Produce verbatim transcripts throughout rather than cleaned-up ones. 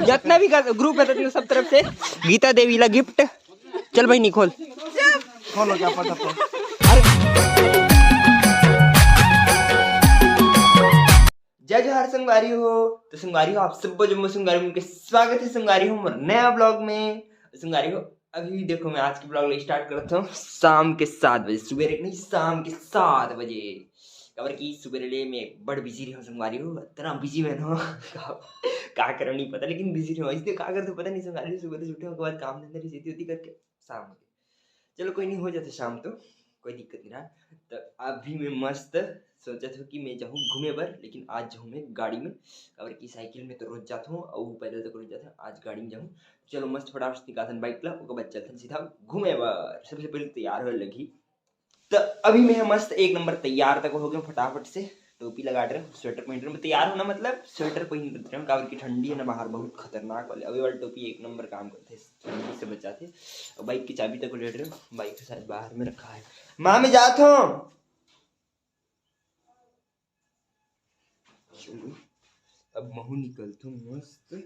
जितना भी ग्रुप है, सब तरफ से गीता देवी ला गिफ्ट। चल भाई, निकोल। खोलो, क्या पता तो। जय जोहार संगवारी हो। तो संगवारी हो, आप सब जम्मो संगवारी मन के स्वागत है संगवारी हो मोर नया ब्लॉग में। संगवारी हो, अभी देखो, मैं आज के ब्लॉग ला स्टार्ट करत हूँ शाम के सात बजे, सुबह नहीं, शाम के सात बजे। काबर कि सुबह ले मैं बड़ बिजी रहे हूँ संगवारी हो, इतना बिजी मैं ना का, का करम नहीं पता, लेकिन बिजी रहे हूँ। इसलिए का करते पता नहीं संगवारी हो, सुबह तो छुट्टी के बाद काम धंधा भी सीधी होती करके शाम हो गई। चलो कोई नहीं, हो जाते शाम तो, कोई दिक्कत नहीं रहा। तो अभी मैं मस्त सोचत हूँ कि मैं जाऊँ घूमे बर, लेकिन आज जाऊँ मैं गाड़ी में, काबर कि साइकिल में तो रोज जात हूँ और पैदल तक रोज जात हूँ, आज गाड़ी में जाऊँ। चलो मस्त फटाफट निकालथन बाइक ला, ओकर बाद चलथन सीधा घूमे बर। सबसे पहले तैयार होए लगही। तो अभी मैं मस्त एक नंबर तैयार तक हो गया फटाफट से। टोपी लगा रहे, स्वेटर पहन रहे, मैं तैयार हूँ ना, मतलब स्वेटर पहन रहे हूँ, काबर कि ठंडी है ना बाहर, बहुत खतरनाक वाले। अभी वाला टोपी एक नंबर काम करते, ठंडी से बचाते। और बाइक की चाबी तक ले रहे हूँ, बाइक के साथ बाहर में रखा है। माँ, मैं जात हूँ। चलो, अब महू निकलथों मस्त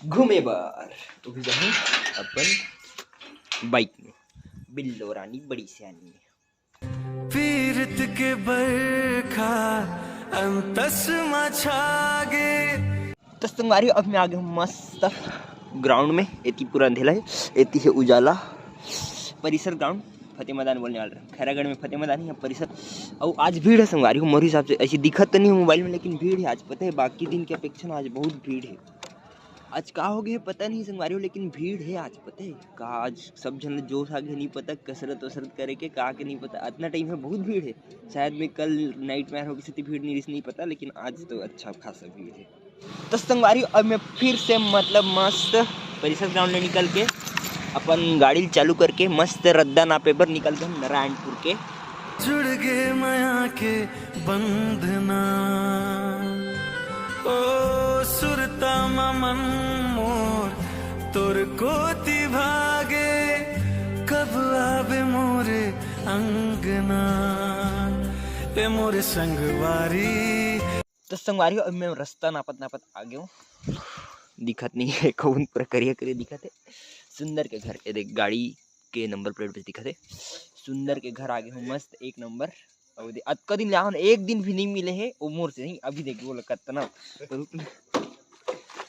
घूमे बर। तो भी जाहूँ अपन बाइक में। बिल्लो रानी बड़ी सियानी है। पीरत के बरखा अंतस मा छा गे। तो संगवारी, अब मैं आ गया हूँ मस्त ग्राउंड में। एती पूरा अंधेला है, एती है उजाला। परिसर ग्राउंड, फतेह मैदान बोलने वाला रहा, खैरागढ़ में फतेह मैदान है, परिसर। और आज भीड़ है संगवारी हो, मोर हिसाब से ऐसी दिखत तो नहीं है मोबाइल में, लेकिन भीड़ है आज, पता है, बाकी दिन की अपेक्षा ना आज बहुत भीड़ है। आज का हो गया है पता नहीं संगवारी हो, लेकिन भीड़ है आज, पता है का, आज सब झन जोश आ गया, नहीं पता कसरत वसरत करे के का के नहीं पता, इतना टाइम है बहुत भीड़ है। शायद मैं कल नाइट मैर हो गई थी, भीड़ नहीं रही, नहीं पता, लेकिन आज तो अच्छा खासा भीड़ है। तो संगवारी, अब मैं फिर से मतलब मस्त परिसर ग्राउंड ले निकल के अपन गाड़ी चालू करके मस्त रद्दा नापे बर निकल गए हम नारायणपुर के। जुड़ गए मया के बंधना, ओ सुरता मा मन मोर तोर कोति भागे, कब आबे मोरे अंगना, ए मोरे संगवारी। तो संगवारी हो, अब मैं रास्ता नापत नापत आ गया हूँ। दिखत नहीं है कौन, पूरा करिया करिया दिखत है। सुंदर के घर, ये देख गाड़ी के नंबर प्लेट पे दिखत है। सुंदर के घर आ गया हूँ, मस्त एक नंबर। अब दे, अतका दिन ले आओ ना, एक दिन भी नहीं मिले है वो मोर से नहीं। अभी देख बोला कतना, तो रुक ना।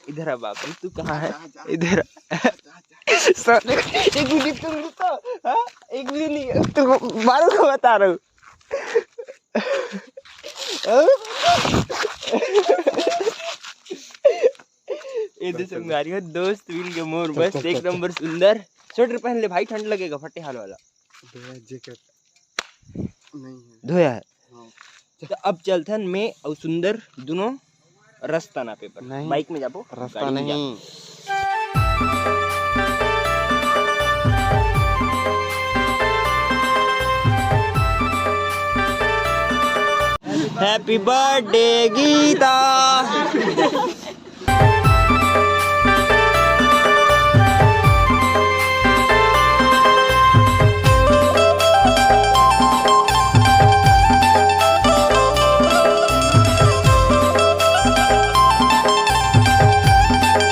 इधर आ बाबू, तू कहाँ है? इधर आ। साले, एक मिनट तुम रुको, हाँ? एक मिनट नहीं, तुम मारो को बता रहा हूँ। ये दे संगवारी हो, दोस्त मिल के मोर चल, बस चल, एक चल, चल। नंबर सुंदर। स्वेटर पहन ले भाई, ठंड लगेगा, फटे हाल वाला। दो यार, जैकेट नहीं है। दो यार। हाँ। तो अब चलथन मैं और सुंदर दोनों रास्ता नापे बर। नहीं। बाइक में जाबो, रास्ता गाड़ी में नहीं। जाबो। Happy birthday Gita.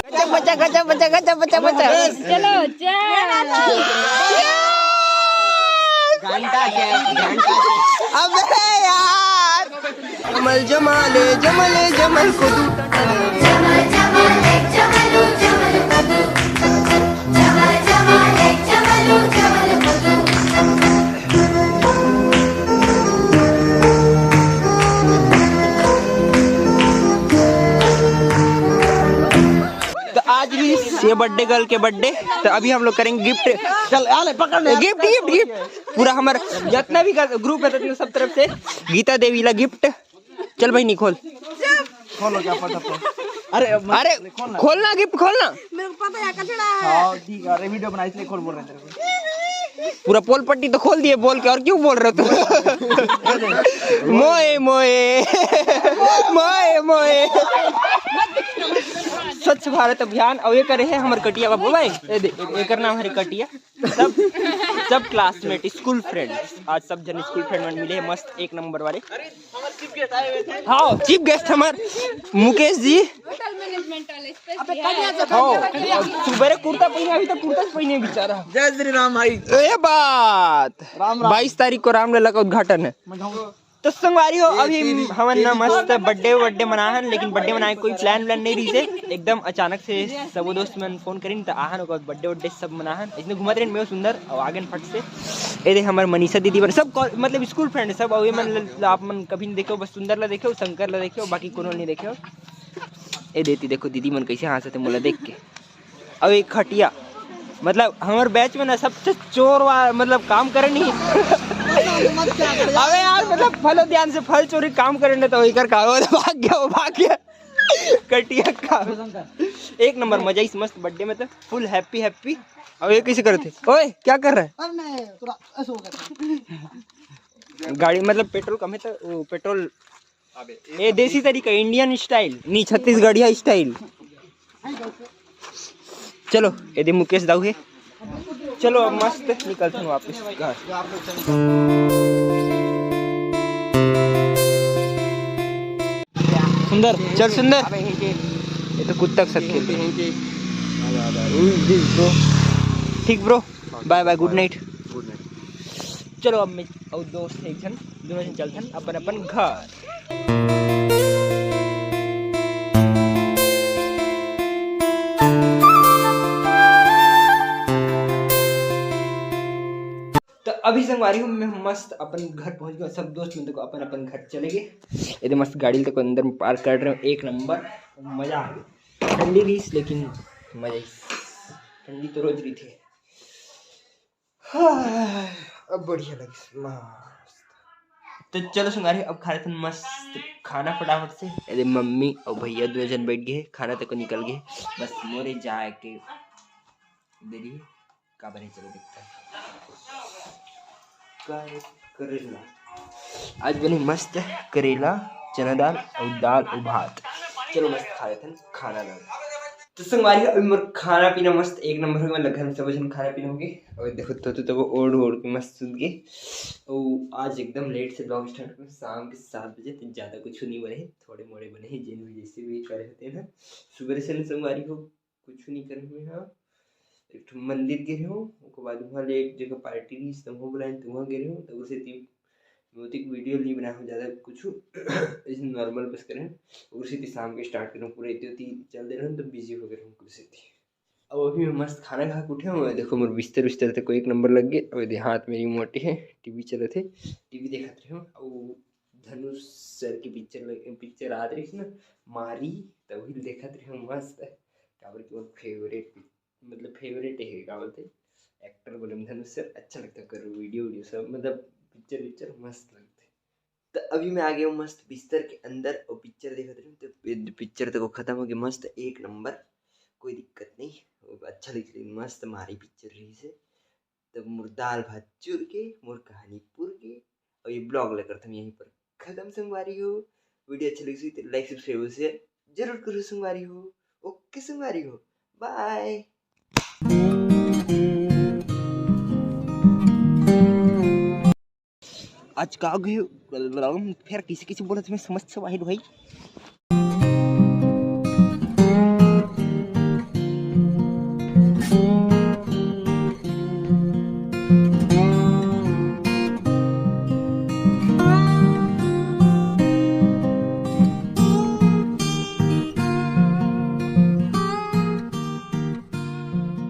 गजब बच्चा, गजब बच्चा, गजब बच्चा, बच्चा। चलो, चल। घंटा क्या है? घंटा क्या? अबे यार। जमल जमाले, जमले जमल को दू तो आज भी ये बर्थडे गर्ल के बर्थडे, तो अभी हम लोग करेंगे गिफ्ट। चल, आ ले, पकड़ ले। Gift, gift, gift. पूरा हमारा जितना भी ग्रुप है, तो सब तरफ से गीता देवी ला गिफ्ट। चल भाई, निकोल। खोलो, क्या पता तो। अरे, अरे, खोलना। खोलना, गिफ्ट खोलना। मेरे को पता है, कचड़ा है। हाँ, ठीक है, अरे, वीडियो बना, इसलिए खोल बोल रहे हैं तेरे को। पूरा पोल पट्टी तो खोल दिए बोल के, और क्यों बोल रहे हो तुम? मोए, मोए, मोए, मोए। स्वच्छ भारत अभियान, और ये करे है हमारे कटिया बाबू भाई। ये दे, ये करना हमारे कटिया। सब, सब क्लासमेट, स्कूल फ्रेंड, आज सब जन स्कूल फ्रेंड मन मिले हैं, मस्त एक नंबर वाले। हाँ, चीफ गेस्ट हमार मुकेश जी। अबे कटिया से हो। सुबेरे कुर्ता पहिने, अभी तक कुर्ता से पहिने बेचारा। जय श्री राम भाई। ए बात। राम राम। बाईस तारीख को रामलला का उद्घाटन है। तो संगवारी हो, अभी हमन ना मस्त बर्थडे वर्थडे मनाहन, लेकिन बर्थडे मनाए कोई प्लान व्लान नहीं रहिसे। एकदम अचानक से सबो दोस्त मन फोन करिन त आहन, ओकर बर्थडे वर्थडे सब मनाहन। इसने घुमत रहिन मैं सुंदर अउ आगे फट से। ए दे हमर मनीषा दीदी बन सब कॉल-, मतलब स्कूल फ्रेंड सब, अउ ये मन ल-, आप मन कभी नहीं देखो, बस सुंदर ला देखो, शंकर ला देखो, बाकी कोनो नहीं देखो। ए देती देखो दीदी मन कैसे हंसते मोला देख के। अउ एक खटिया, मतलब हमर बैच में ना सबसे चोर वा-, मतलब काम करे नहीं। अबे यार, मतलब फलो ध्यान से फल चोरी काम करे ना, तो एकर का हो, भाग गया, वो भाग गया। कटिया का एक नंबर मजा इस मस्त बर्थडे में, तो फुल हैप्पी हैप्पी। अब ये कैसे करते? ओए, क्या कर रहा है? अरे नहीं, थोड़ा ऐसे हो गया। गाड़ी मतलब पेट्रोल कम है, तो वो पेट्रोल अबे, ये देसी तरीका, इंडियन स्टाइल, नहीं छत्तीसगढ़िया स्टाइल। चलो, ये दे मुकेश दाऊ है। चलो, अब मस्त निकलते हैं वापस घर। सुंदर, चल सुंदर। ये तो कुत्ता के साथ खेल रहे हैं। ठीक ब्रो, बाय बाय, गुड नाइट। गुड नाइट। चलो, अब मैं अउ दोस्त एक झन, दोनों झन चलथन अपन अपन घर। तो अभी संगवारी हो, मैं मस्त अपन घर पहुंच गया। सब दोस्त मन तो अपन अपन घर चले गए। ये दे मस्त गाड़ी तक अंदर में पार्क कर रहे हो, एक नंबर मजा आ गया। ठंडी रहीस लेकिन मजा आइस, ठंडी तो रोज रहिथे। हाँ, अब बढ़िया लगिस मस्त। तो चलो संगवारी, अब खा लेथन मस्त खाना फटाफट से। अरे मम्मी अउ भैया दोनों झन बैठ गए हैं, खाना तक निकल गए, बस मोरे जाए के देरी है। का बने चलो देखते हैं। का करेला, आज बने मस्त करेला, चना दाल अउ दाल अउ भात। चलो मस्त खा लेथन खाना दाल। तो संगवारी, अभी मोर खाना पीना मस्त एक नंबर हो गया, मतलब घर में सब झन खाना पीना हो गए। और देखो तो तो वो ओढ़ ओढ़ के मस्त सुत गए। और आज एकदम लेट से ब्लॉग स्टार्ट करें, शाम के सात बजे, तो ज़्यादा कुछ नहीं बने, थोड़े मोड़े बने हैं, जिन भी जैसे भी करे होते हैं ना। सुबह से संगवारी हो कुछ नहीं करे हुए हैं। एक ठो मंदिर गे रहे हो, ओकर बाद वहाँ ले एक जगह पार्टी रही, तो वहाँ बुलाए, तो वहाँ गे रहे हो, तो उसे ती मोती वीडियो नहीं बना हो ज़्यादा कुछ, ऐसे नॉर्मल बस करें। उसी ती शाम के स्टार्ट करें, पूरा इतनी होती चल दे रहे हो, तो बिजी हो गए रहे हो उसी ती। अब अभी मैं मस्त खाना खा के उठे हूँ। देखो मोर बिस्तर उस्तर तक कोई एक नंबर लग गए। अब ये हाथ में रिमोट है, टीवी चलत है, टीवी देखत रहे हूँ। अब धनुष सर की पिक्चर लग, पिक्चर आत रही ना, मारी, तभी देखत रहे हूँ मस्त। काबर कि मोर फेवरेट, मतलब फेवरेट है, का बोलते, एक्टर बोले धनुष सर, अच्छा लगता कर वीडियो वीडियो सब, मतलब पिक्चर विक्चर मस्त लगते। तो अभी मैं आ गया हूँ मस्त बिस्तर के अंदर और पिक्चर देखत रही हूँ। तो पि-, पिक्चर तो खत्म हो गया, मस्त एक नंबर, कोई दिक्कत नहीं, वो अच्छा लग रही, मस्त मारी पिक्चर रही से। तब मोर दाल भात चुर के, मोर कहानी पुर के, और ये ब्लॉग ला करत हूँ यहीं पर खत्म संगवारी हो। वीडियो अच्छा लगी तो लाइक सब्सक्राइब शेयर जरूर करो संगवारी हो। ओके संगवारी हो, बाय। आज का हो गए, फिर किसी किसी बोलत मैं समझ से बाहर भाई।